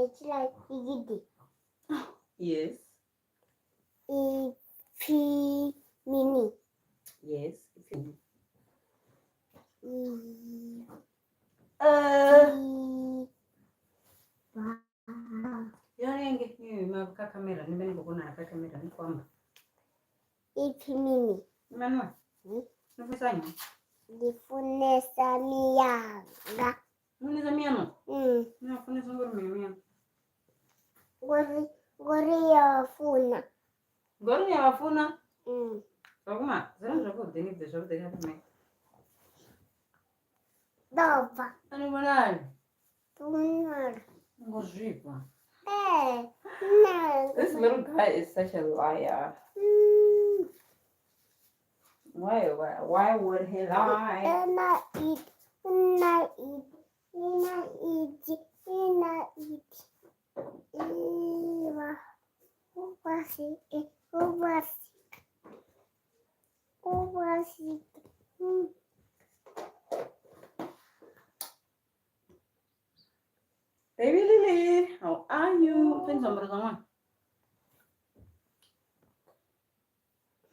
Netshiḽa gidi. Yes. Ipfi mini? Yes. Ipfi. Yone nge ni kha kamera ni vhe ni khou vhonala kha kamera ni khou amba. Ipfi mini? Emmanuel. Ni funesa nnyi? Ndi funesa miyanga. Ni funesa miyano? Mm. Ni funesa ngori mini miyano? Ngori ngori ya funa. Ngori ni a vha funa? Mm. Zwakuma zwone zwavhuḓi ni bve zwavhuḓi kha kamera. Ndobva. A ni vhonali. Vhonala. Ngo zwifha. Eh. No. This little guy is such a liar. Mm. Why would he lie? Ena eat, ena eat, ena eat, ena eat. Iwa, ubasi, ubasi, ubasi. Baby Lily, how are you? Fenza zwiambaro zwa ṅwana.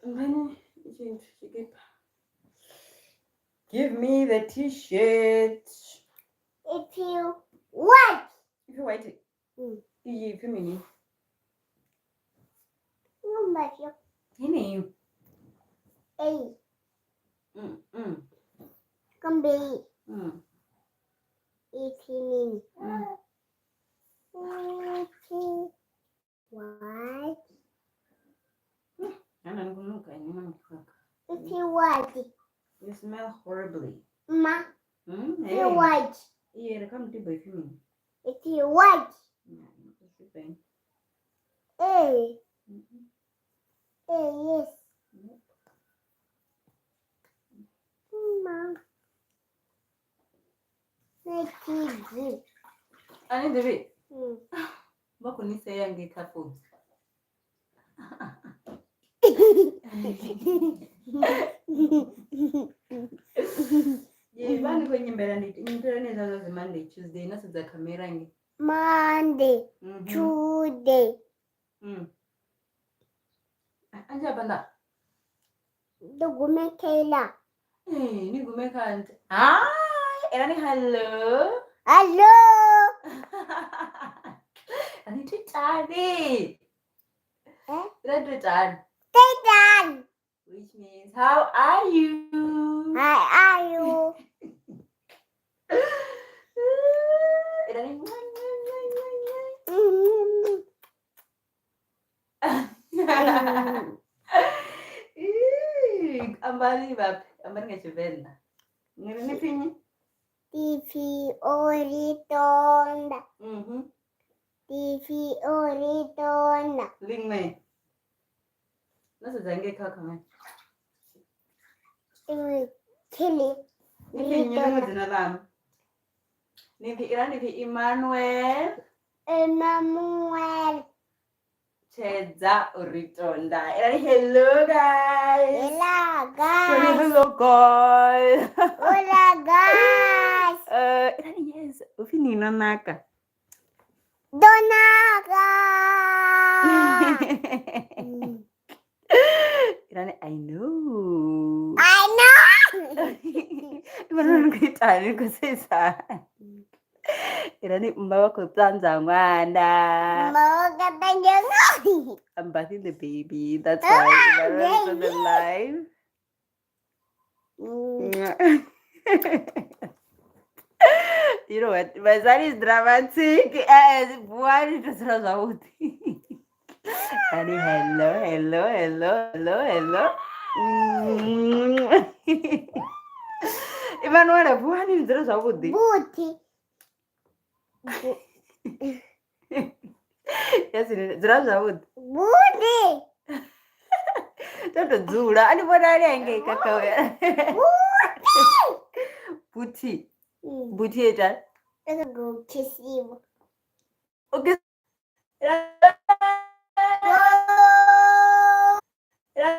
Ngani itshi tshikipa. Give me the t-shirt. If you what? Ipfi white. Mm. Iyi ipfi mini? Number yo. Yeneyo. A. Mm mm. Kambe. Mm. If you mean. Mm. If you what? Ana ni kunuka ni mama kaka. If you what? You smell horribly. Ma. Mm? If you what? Iye, reka mutibo ipfi mini? If you what? Mm. A. Mm. A yes. Nope. Ma. Nekidzi. Ani ḓivhi? Mm. Vha khou ni sea ngei kha founu. Ye, vha ni khou nyimbela ndi nyimbela ni hezwiḽa zwa dzi Monday, Tuesday no sedza khamera ngei. Monday, Mhm. Tuesday, Mm. Anzhi a phanḓa. ndo gume Taylor. Eh, ni gume kha nṱha. Hi, elani hello. Hello. Ani thitani. Eh? Elani thitani. Titan. Which means how are you? How are you? Elani mwah, mwah, mwah, mwah, mwah. Mm. Ih, Ambani vhaphi? Ambani nga Tshivenḓa. Ni ri ni pfi nnyi? Tifi oritonda. Mhm. Tifi oritonda. Liṅwe. No sedza ngei kha khamera. Kili. Ni pfi nnyi ḽiṅwe dzina ḽaṋu? Ni pfi ila ni pfi Emmanuel Emmanuel. Tshedza Oritonda. Ila ni hello guys. Hello Ila ni guys. hello guys. Hola guys. Ila ni yes. Upfi ni no naka. Donaka. Mm. Ila ni I know. I know. Emmanuel ni khou itani ni khou seisa. Ila ni mma vha khou ṱanzwa ṅwana. I'm bathing the baby. That's why Emmanuel is on the live. You know what? My son is dramatic. Buani to dzula zwavhuḓi. Ani hello, hello, hello, hello, hello. Emmanuel, buani ni dzula zwavhuḓi. Buti. Yes, ni dzula zwavhuḓi. Buti. To to dzula. Ani vhonali hangei kha kha. Buti. Buti. Mm. Buti ita. Go kiss you. Okay. Go. Go.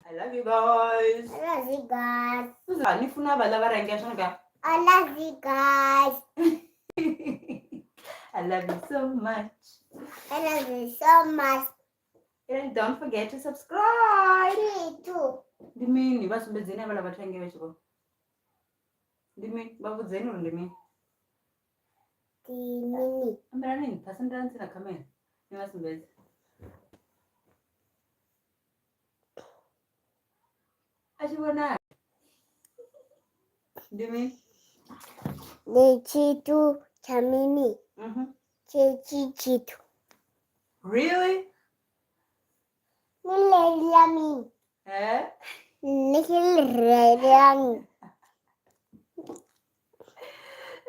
I love you. you guys. I love you guys. Ni funa vhaḽa vha rengea zwone ka. I love you guys. I love you so much. I love you so much. And don't forget to subscribe. 3, 2. Ndi mini vha sumbedzeni havhaḽa vhathu hangei vha tshi vho. Ndi mini vha vhudzeni uri ndi mini. Ndi mini? Ambelani nṱha, sendelani tsini na khamera ni vha sumbedze. A tshi vhonali. Ndi mini? Ndi tshithu tsha mini? Mhm. Tshetshi tshithu. Really? Ni ḽeḽa mini? Eh? Ni tshi ḽeḽa mini?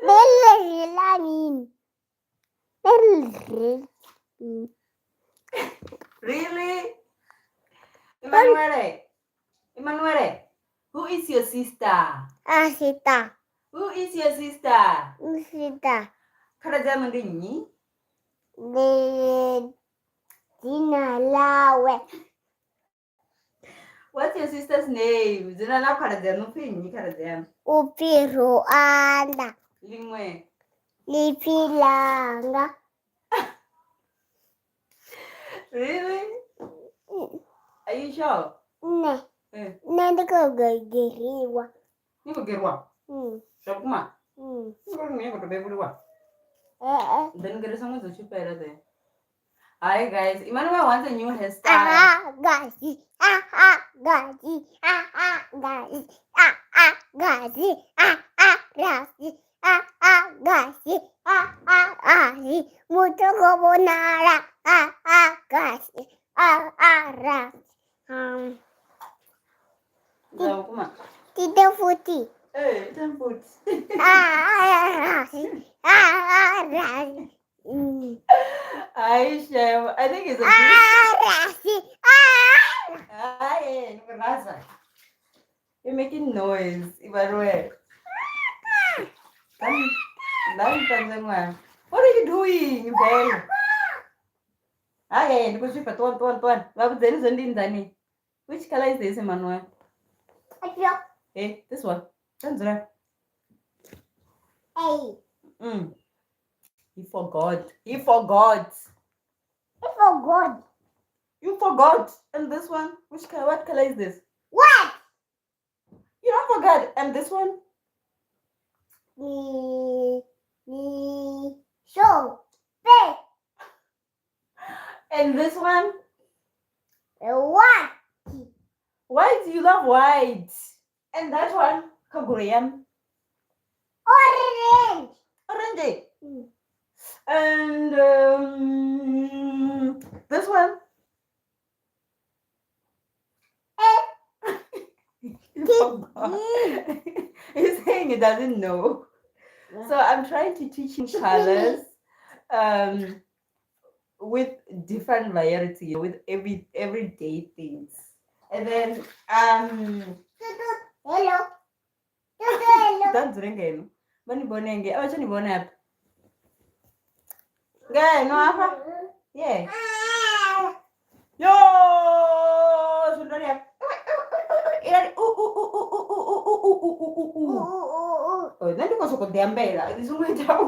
Ni ḽeḽa mini? Ni ḽeḽa. Really? Emanuele? Emanuele? Who is your sister? Asita. Who is your sister? Sita. Khaladzi aṋu ndi nnyi? Ndi dzina ḽawe. What's your sister's name? Dzina ḽa khaladzi aṋu upfi nnyi khaladzi aṋu? Upfi Ruanda. Ḽiṅwe. Ḽipfi ḽanga. Really? Are you sure? Nṋe. Eh. Nṋe ndi khou geriwa. Ni khou geriwa? Mm. Zwa vhukuma? Mm. Ni khou ri ni khou tou bebulwa? Eh. Then gerisa ṅwedzi u tshi fhela then. Hi guys, Emmanuel wants a new hairstyle. Aha, gazi. Aha, gazi. Aha, gazi. Aha, gazi. Aha, gazi. Aha, gazi. Aha, gazi. Muthu khou vhonala. Aha, gazi. Aha, gazi. Zwa vhukuma. Tite futhi. Eh, ten foot. Aha, gazi. Aha, gazi. Mm. Hi, Shem. I think it's a good. Ah, gazi. Ah. Hi, Raza. You're making noise, Emmanuel. Come, What are you doing, Ben? Hi, ndi khou zwifha ṱuwani ṱuwani ṱuwani. Vha vhudzeni zwo ndi nzani. Which color is this, Emmanuel? Afyo. Hey, this one. Tanzura. Hey. He forgot. He forgot. I forgot. You forgot. And this one? Which color? What color is this? What? You don't forget. And this one? Ni ni so be And this one? what? White. You love white. And that one? Kagurian. Orange. Orange. Mm. And this one? Eh. He forgot. He's saying he doesn't know. So I'm trying to teach him colors with different variety, with everyday things. And then Hello. Hello. Tanzure ngeno. Vanibone nge avachanibona apa. Ngeno apa? Yeah. Yo, zvondori apa. Irari u u u u u u u u u u u u u. Oh, nṋe ndi khou sokou ḓiambela ndi songo ita u.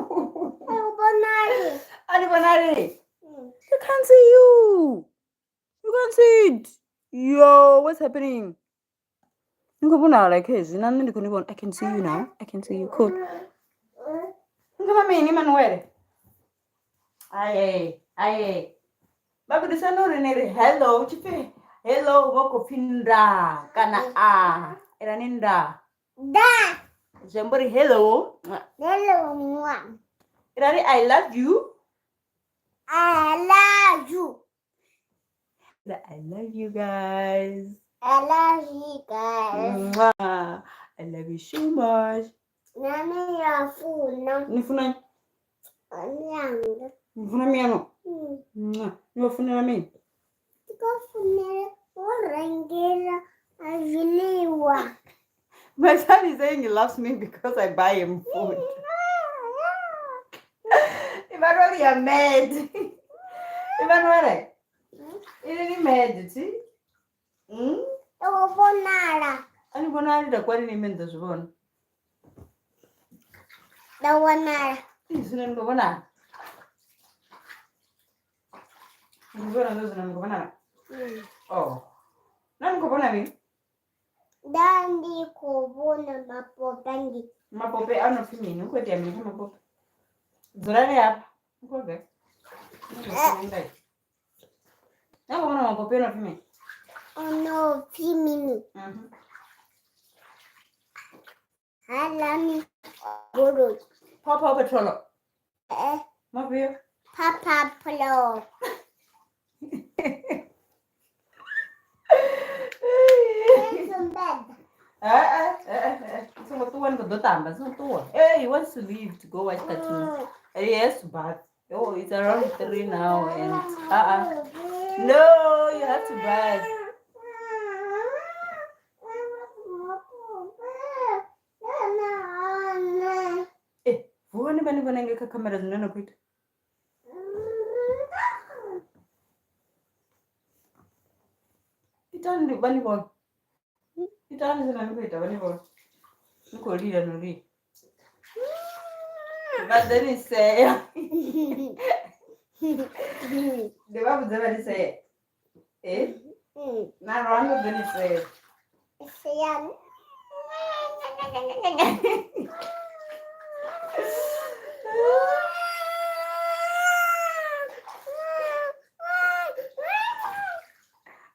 A ni vhonali? You can't see you. You can't see it. Yo, what's happening? Ni khou vhonala khezwi na nṋe ndi khou ni vhona. I can see you now. I can see you. Cool. Ni khou vha mini Manuele? Aye, aye. Vha gudisana uri ni ri hello, tshi pfi hello vho khou pfi nda kana a. Irani nda. Da. Zwi amba uri hello. Hello, mwa. Irani I love you. I love you. I love you guys. I love you guys. Mwah. I love you so much. Nami yafuna. Ni funa Miyanga. ni funa miyano. Mwah. Ni vha funela mini? Tikofunela u rengela zwiḽiwa. My son is saying he loves me because I buy him food. Emmanuel, you're mad. Emmanuel, you're really mad, see? Hmm? Ndi khou vhonala. A ni vhonali takuwani ni ime ni ḓo zwi vhona. Nda vhonala. Zwino ni khou vhonala. Ni khou vhona zwo zwino ni khou vhonala. Oh. Na ni khou vhona mini? Nda ndi khou vhona mapope ndi. Mapope a no pfi mini? Hu khou itea mini kha mapope? Dzulani hafha. Ni khou gai? Na khou vhona mapope a no pfi mini? O no pfi mini? Mhm. Halani goloi. Papa petrol. Eh. Mafhio? Papa polo. Songo ṱuwa ni khou ḓo tamba, songo ṱuwa. Hey, he wants to leave to go watch cartoons. He has to bath. Oh, it's around 3 now and uh-uh. No, you have to bath. Eh, vuwani vha ni vhona nge kha khamera zwine na khou ita. Itani ndi vha ni vhone. Itani zwine na khou ita vha ni vhone. Ni khou lila no lila. Vha ḓo ni sea. Ndi vha vhudze vha ni sea. Eh? Na lwanga ḓo ni sea. Seyani.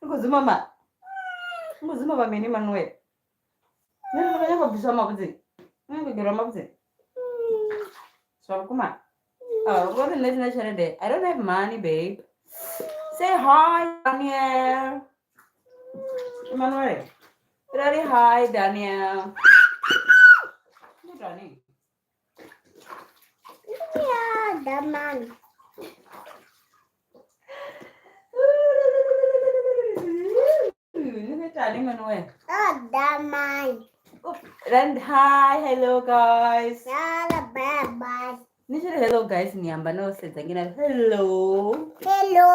Ni khou dzima ma. Ni khou dzima vha mini Manuel? Nṋe ndi khou nyanga u bviswa mavhudzi. Nṋe ndi khou gerwa mavhudzi. Zwa vhukuma. Oh, ngori nṋe thi na tshelede. I don't have money, babe. Say hi, Daniel. Emmanuel. Daddy, hi, Daniel. Ndi Dani. Yeah, the man. Ni khou itani, Emmanuel? Oh, the man. And hi, hello guys. Hello, bye. Ni tshi ri hello guys ni amba no sedza ngina hello. Hello.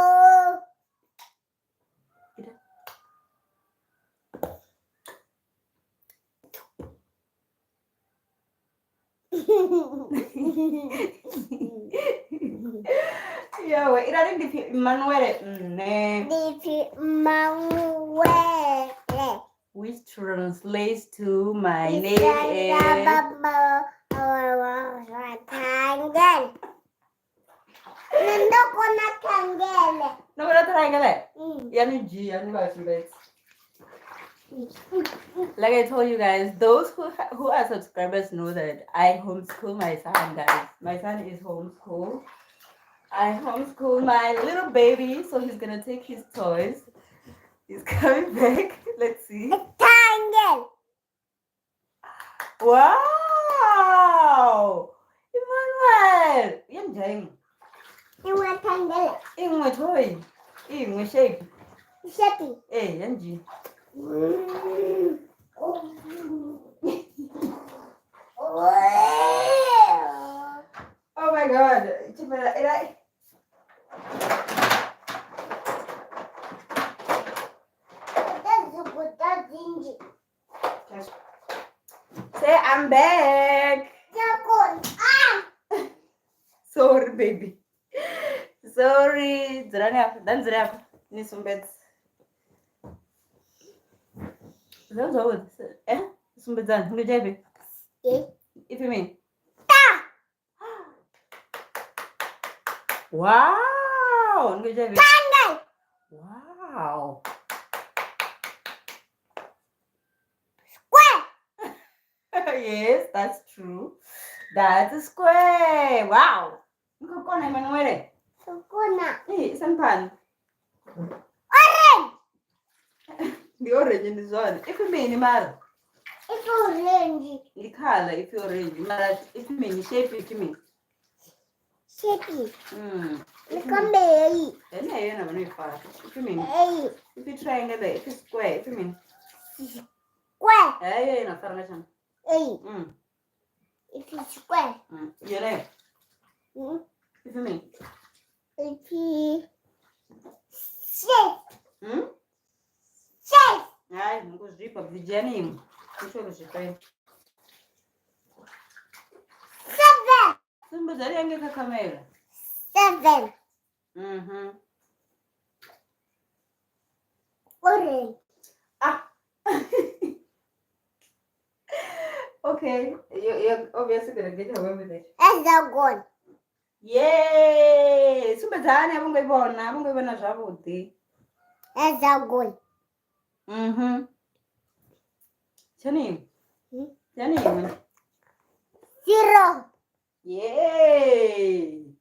Yowe, irari ndi pfi Emmanuel nṋe. Ndipfi Manuele. Which translates to my name is Triangle. Ndo kona triangle. No vhona triangle? Ya ni dzhia ni vha sumbedza. Like I told you guys, those who are subscribers know that I homeschool my son, guys. My son is homeschooled. I homeschool my little baby, so he's gonna take his toys. He's coming back. Let's see. Triangle. Wow! Emmanuel! Yanjani? Iwe triangle. Iṅwe toy. Iṅwe shape. Shape. Eh, yanji. Oh my god. Chimera, era Say I'm back. Sorry, baby. Sorry. Dzulani hafha. Ḓani dzule hafha. Ni sumbedze. Zwo zwavhuḓi. Eh? Sumbedzani. Ndi dzhia ifhio? Ipfi mini? Wow! Ndi dzhia ifhio? Wow! Yes, that's true. That's a square. Wow. Ni khou kona Emanuele. Ee, isani phanḓa. Ndi orange ndi zwone. Ipfi mini mara? Ndi colour ipfi orange mara ipfi mini shape ipfi mini? Heneyo na vha no i fara. Ipfi mini? Ipfi triangle, ipfi square, ipfi mini? Heyo ye na fara nga tshanḓa. Yeneyo. Ipfi mini? Hai, ni khou zwifha dzhiani iṅwe. Ni tsho ri zwifhe. 7. Sumbedzani yange kha khamera. 7. Mhm. Orange. Ah. Okay, you're obviously gonna get away with it. Hexagon. Yay! Sumbedzani a vho ngo i vhona, a vho ngo i vhona zwavhuḓi. Hexagon. Mhm. Tshani iṅwe. Hmm? Tshani iṅwe. 0. Yay!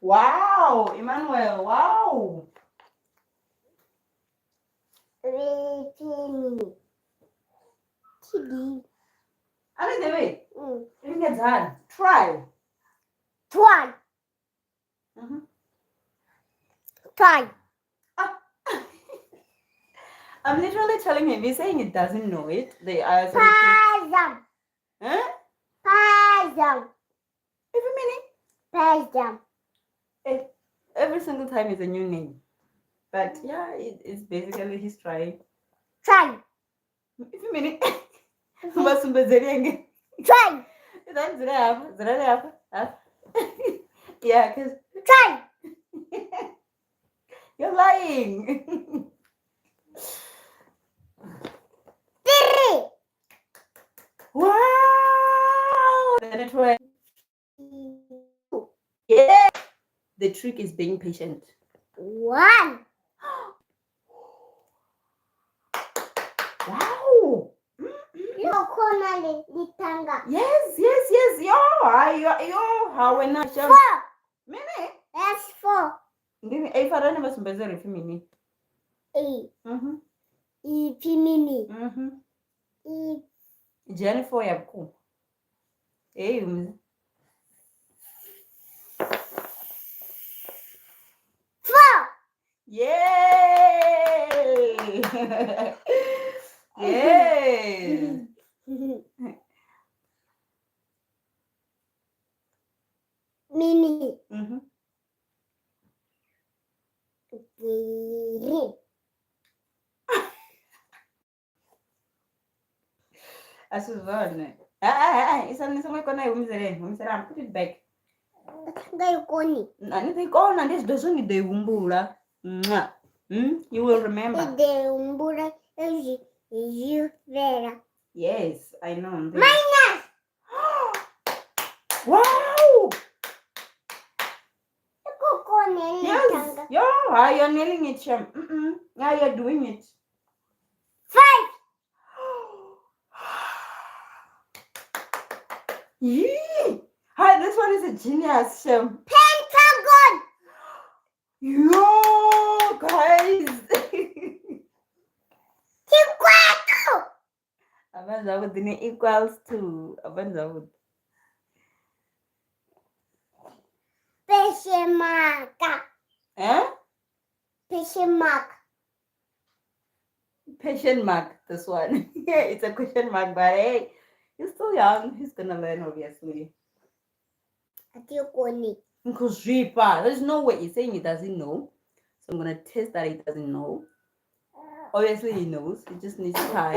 Wow, Emmanuel, wow. Vipini. TD. A ni ḓivhi? Mm. Lingedzani. Try. 1. Mhm. 2. Ah. I'm literally telling him, he's saying he doesn't know it. They are so Puzzle. Huh? Puzzle. Every minute. Puzzle. Every single time is a new name. But yeah, it's basically he's trying. Try. Every minute. Vha sumbedzeni Try. Then dzula hafha, dzulani hafha, hafha. Yeah, because Try. you're lying. 3. Wow! The network. Yeah. The trick is being patient. 1. Wow. No khona le litanga. Yes. Yo, hi, yo, yo. How when I 4. Mini. That's 4. Ndini ei farani vha sumbedze uri pfi mini. E. Mhm. E P mini. Mhm. E Dzhiani 4 ya vhukuma. Hey, 4. Yay! Yay! Mini. Mhm. 3. A si zwone. Ah ah ah, isa ni songo kona i humiseleni, humiselani, put it back. Nga i koni. A ni ḓo i kona ndi zwi ḓo ni ḓo i humbula. Mwah. You will remember. I ḓo humbula hezwi zwi fhela. Yes, I know. Minus. Wow! Ikokone Yes. litanga. Yo, hi, you're nailing it, Shem. Yeah, you're doing it. 5. Yee! Hi, this one is a genius, Shem. Pentagon. Yo, guys. Tshigwado. Abantu zwavhuḓi ni equals to. Abantu zwavhuḓi. Question mark. Eh? Question mark. Question mark, this one. It's a question mark, but hey, he's still young. He's gonna learn, obviously. A thi koni. Nkhuzwipa. There's no way he's saying he doesn't know. So I'm gonna test that he doesn't know. Obviously he knows. He just needs time.